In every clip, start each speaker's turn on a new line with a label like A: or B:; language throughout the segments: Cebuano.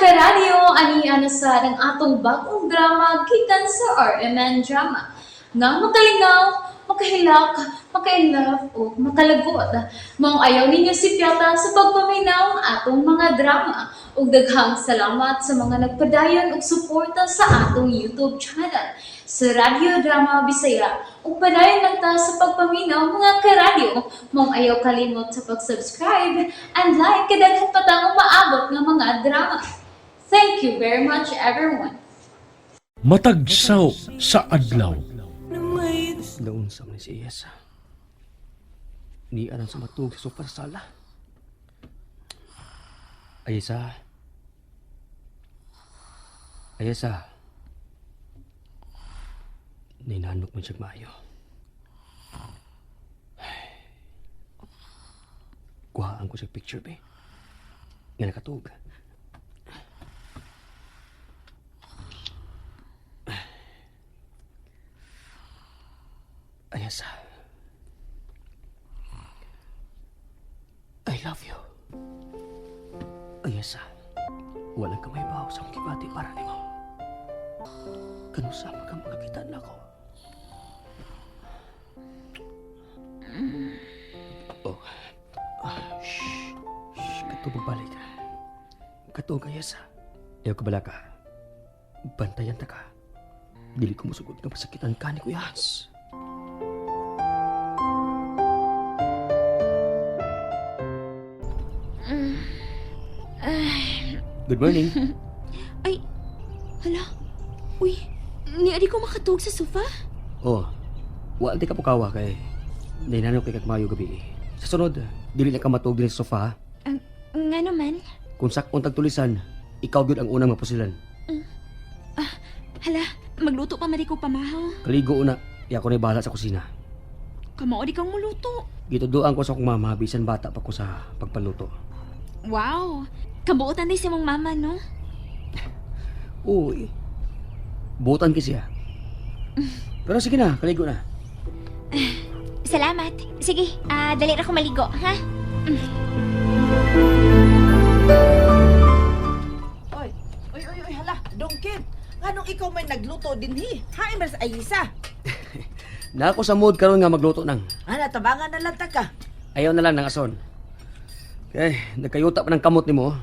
A: Karadyo, ani ana sa ang atong bagong drama gikan sa RMN Drama. Nga makalingaw, makahilak, makainlove o makalagot. Maong ayaw ninyo si Piata sa pagpaminaw ang atong mga drama. Ug daghang salamat sa mga nagpadayon og suporta sa atong YouTube channel sa Radyo Drama Bisaya. Ug padayon lang ta sa pagpaminaw, mga karadyo. Maong ayaw kalimot sa pag-subscribe and like kay daghan pa tang umaabot nga mga drama. Thank you very much, everyone.
B: Matagsaw sa adlaw.
C: Naunsa man si Iyas. Ni anan sa matug sa sofa sa sala. Ayesa. Ayesa. Ninanok man siya maayo. Kuhaan ko siya picture, be. Nga nakatug. Ayesa. I love you. Ayesa. Walang kamay baho sa akong gibati para nimo. Kanusa pa ka makakita na ako. Oh. Ah, shh. Shh. Kato magbalik. Kato, Ayesa. Ayaw ka bala ka. Bantayan ta ka. Dili ko musugod nga masakitan ka ni Kuya Hans. Good morning.
D: Ay, hala. Uy, niari ko makatug sa sofa.
C: Oh, wa di ka pukawa kay nainano kay kagmayo gabi. Sa sunod, dili na ka matuog din sa sofa, ha?
D: Nga naman.
C: Kung sakon tagtulisan, ikaw gyud ang unang mapusilan.
D: Hala, magluto pa man di ko pamahaw.
C: Kaligo una, iya ko na bahala sa kusina.
D: Kamao di kang muluto.
C: Gituduan ko sa akong mama bisan bata pa ko sa pagpaluto.
D: Wow, kabuotan din si mong mama, no?
C: Uy. Butan kasi siya. Pero sige na, kaligo na.
D: Salamat. Sige, dali ra ko maligo, ha?
E: Oy, oy, oy, oy, hala, Dongkin. Nganong ikaw may nagluto dinhi? Hain man sa Ayisa.
C: Na ako sa mood karon nga magluto nang.
E: Ana, tabangan na lang ta ka.
C: Ayaw na lang ng ason. Kay nagkayuta pa ng kamot nimo.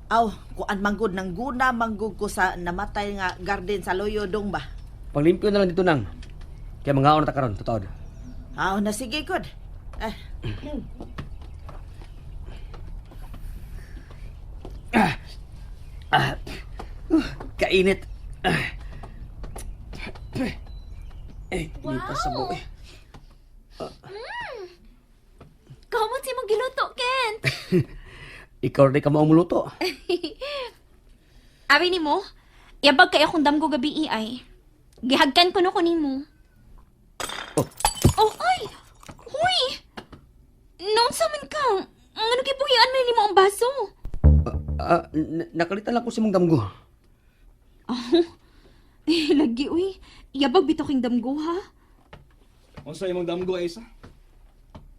E: Aw, kuan manggod nang guna manggod ko sa namatay nga garden sa Loyo dong ba.
C: Panglimpyo na lang dito nang. Kay mga na ta karon, totoo.
E: Aw, na sige gud. Eh,
C: Kainit. Eh, wow. Sa buo.
D: Kamot si mong giluto, Kent.
C: Ikaw rin ka maong muluto.
D: Abi ni mo, yabag kay akong damgo gabi ay. Gihagkan ko no ko nimo.
C: Oh.
D: Oh, ay! Huy! Noon sa man ka, ano gibuhian man nimo ang baso?
C: Nakalitan lang ko si mong damgo.
D: Eh, lagi, uy. Yabag bitaw king damgo, ha?
F: Unsa imong damgo, Isa?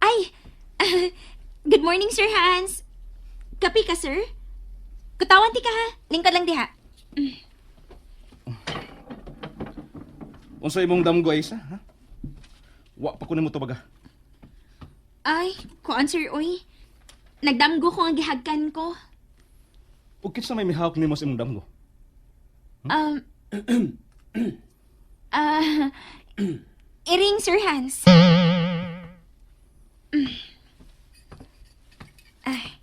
D: Ay! Good morning, Sir Hans. Kapi ka, sir? Kutawan ti ka, ha? Lingkod lang diha.
F: Unsa imong damgo, Isa? Ha? Wa pa ko nimo tubaga.
D: Ay, kuan, sir, uy. Nagdamgo ko ang gihagkan ko.
F: Ug kinsa may mihawak nimo sa imong damgo?
D: Iring, Sir Hans. Ay.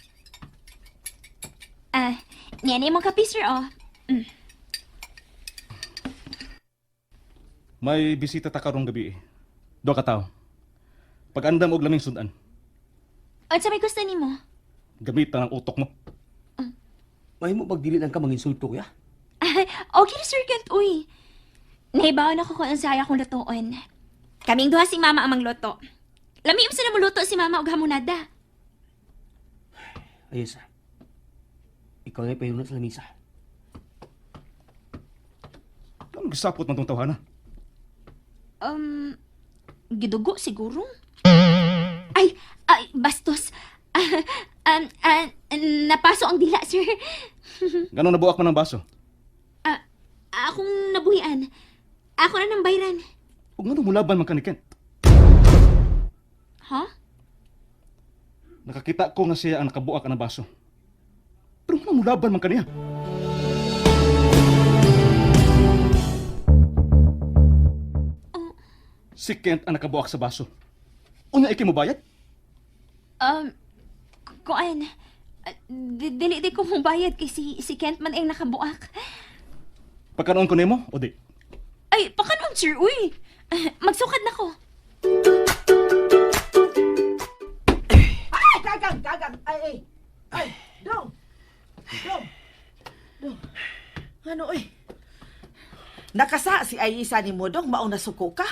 D: Niyan imong kape, sir, oh.
F: May bisita ta karong gabi. Duha ka tawo. Pag-andam og laming sudan,
D: Unsa may gusto nimo?
F: gamit ang utok mo.
C: Mahimo pagdili lang ka manginsulto kuya.
D: Okay, Sir Kent, uy. Nahibawan ako kung unsay akong lutoon. Kaming duha si Mama ang mangluto. Lami sa na muluto si Mama og hamonada.
C: Ayos. Ikaw na ipahirunat sa lamisa.
F: Ano gisapot man tong tawhana?
D: Gidugo siguro. Ay, ay, bastos. Napaso ang dila, sir.
F: Ganong nabuak man ang baso.
D: Ah, akong nabuhian. Ako na ng bayran.
F: Ug nganong mulaban man ka ni Kent?
D: Ha?
F: Nakakita ko nga siya ang nakabuak ang baso. Pero nganong mulaban man kaniya? Si Kent ang nakabuak sa baso. Unya ikay mobayad?
D: Kuan. Dili di ko mubayad kay si Kent man ang nakabuak.
F: Pagkanoon ko nimo o di?
D: Ay, pakanon sir, uy. Ah, magsukad na ko.
E: Ay, gagang, gagang. Ay, ay. Ay, dong. Dong. Dong. Ano, oy? Nakasa si Ayisa ni mo, dong. Mauna suko ka.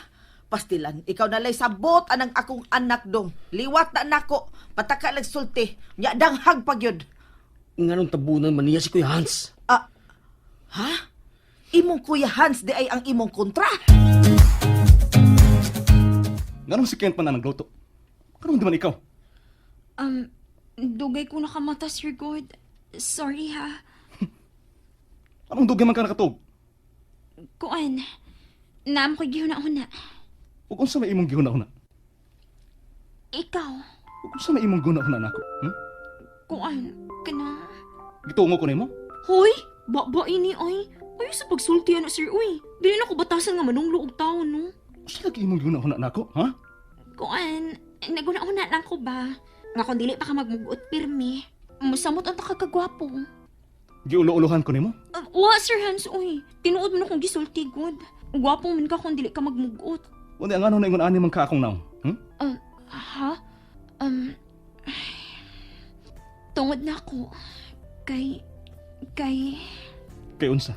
E: Pastilan, ikaw nalay sabot anang akong anak, dong. Liwat na nako. Pataka lang sulti. Nya danghag pag yun.
C: Nganong tabunan man niya si Kuya Hans?
E: Ah, ha? Imong Kuya Hans di ay ang imong kontra.
F: Nganong si Kent man ang nagluto? Kanong di man ikaw?
D: Dugay ko nakamata, Sir God. Sorry ha.
F: Anong dugay man ka nakatug?
D: Kuan. Naam ko gihuna-huna.
F: Ug unsa may imong gihuna-huna?
D: Ikaw,
F: Ug unsa may imong gihuna-huna nako?
D: kuan, kana.
F: Gitungo ko nimo?
D: Hoy, ba ini ay. Ayo sa pagsulti ano sir, uy. Dili na ko batasan nga manunglo og taon, no.
F: Unsa lagi imong gihuna-huna nako, ha?
D: Kuan, naguna-una lang ko ba? Nga kung dili pa ka magmugot pirmi, musamot ang takagkagwapo.
F: Giulo-ulohan ko nimo?
D: Wa, Sir Hans, uy. Tinuod mo na kong gisulti, good. Gwapo man ka kung dili ka magmugot.
F: Unya ngano na ingon ani man ka akong naong?
D: Ha? Ay, tungod na ako. Kay, kay,
F: Kay unsa?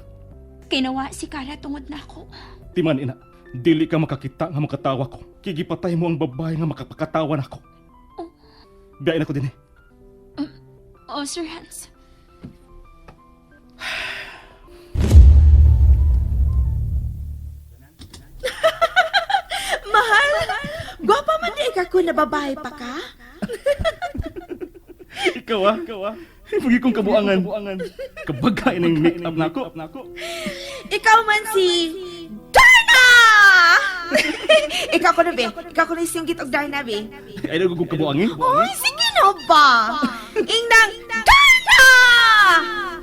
D: kay nawa si Kara tungod na ako.
F: Timan ina, dili ka makakita nga makatawa ko. Kay gipatay mo ang babae nga makapakatawa nako.
D: Oh.
F: Biyain ako dinhi.
D: Oh, Sir Hans.
E: Mahal, gwapa man di ka ko na babae pa ka.
F: Ikaw ah, ikaw ah. Ibugi kong kabuangan. Kabaga ining make-up nako.
E: Ikaw man si Darna! Ikaw ko na, be. Ikaw ko na singgit og Darna, be.
F: Ay nagugog kabuangin.
E: Uy, sige na ba? Ingnang Darna!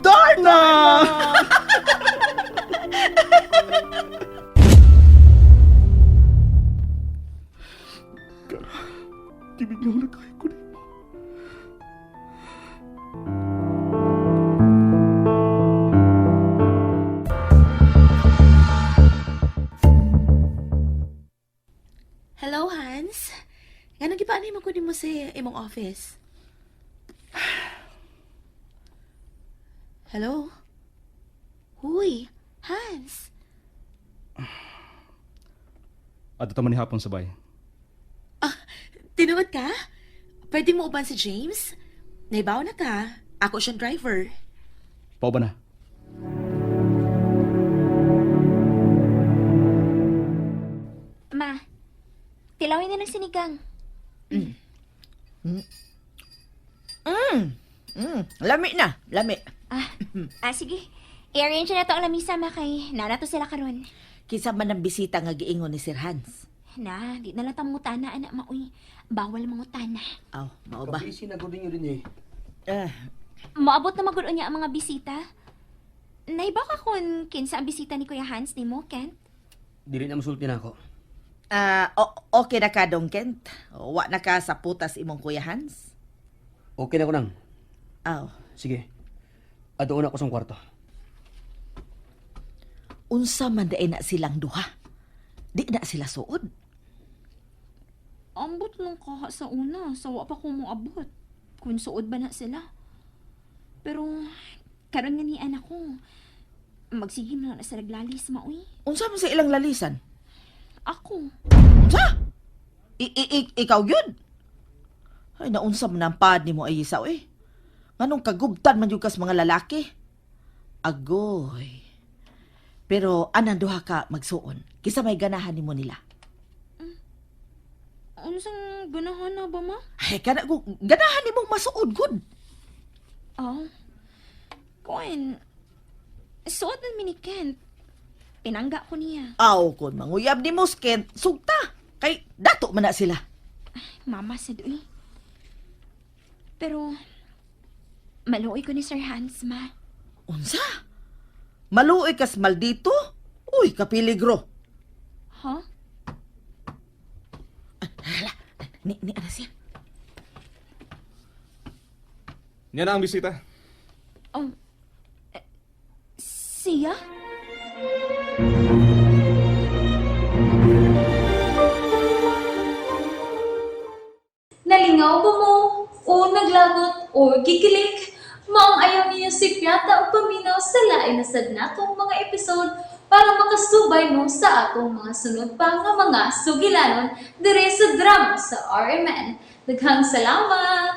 F: Darna! Kara, tibig na kay ko nimo.
G: Hello, Hans. Nganong gipaanay mo ko nimo sa imong office? Hello?
D: Huy, Hans.
F: Adto ta man ni hapon sabay.
G: Tinuod ka? Pwede mo uban si James? Naibaw na ka. Ako siyang driver.
F: Pao ba na?
D: Ma, tilawin na ng sinigang.
E: Lami na, lami.
D: Ah, sige. I-arrange na to ang lamisa, ma, kay nana to sila karon.
E: Kinsa man ang bisita nga giingon ni Sir Hans.
D: Na, di na lang tamutana, anak, ma, uy. Bawal mangutana.
E: Aw, mao ba?
C: Kabisi na ko ninyo din eh.
E: Eh,
D: Maabot na magulo niya ang mga bisita. Naiba ka kung kinsa ang bisita ni Kuya Hans ni mo, Kent?
C: Dili na musulti na ako.
E: okay na ka, Dong Kent. Wa na ka sa putas imong Kuya Hans.
C: Okay na ko nang.
E: Aw,
C: Sige. Adoon ako sa kwarto.
E: unsa man daay na silang duha. Di na sila suod.
D: Ambot lang kaha sa una, sawa pa ko mo abot. Kung suod ba na sila. Pero, karon nga ni anak ko, magsigim na lang na sa naglalis, maoy.
E: Unsa man sa ilang lalisan?
D: Ako,
E: Unsa? Ikaw yun? Ay, naunsa man ang pad ni mo ay isaw eh. Nganong kagubtan man yun kas mga lalaki? Agoy. Pero anang duha ka magsuon. Kisa may ganahan nimo nila.
D: unsang ganahan na ba, ma?
E: Ay, kana ko ganahan nimo masuod gud.
D: Oh. Kuan, suot man mi ni Kent. Pinangga ko niya.
E: Aw, kung manguyab ni mo, Kent, sugta. Kay dato man na sila.
D: Mama sa doy. Pero, maluoy ko ni Sir Hans, ma.
E: Unsa? Maluoy kas maldito? Uy, kapiligro.
D: Huh?
E: Hala, ni ana siya.
F: Niya na ang bisita.
D: Oh, eh, siya?
A: Nalingaw ba mo? O naglagot o gikilig? Maong ayaw niyo si Piata og paminaw sa lain na sad natong mga episode para makasubay mo sa atong mga sunod pa nga mga sugilanon dire sa drama sa RMN. Daghang salamat!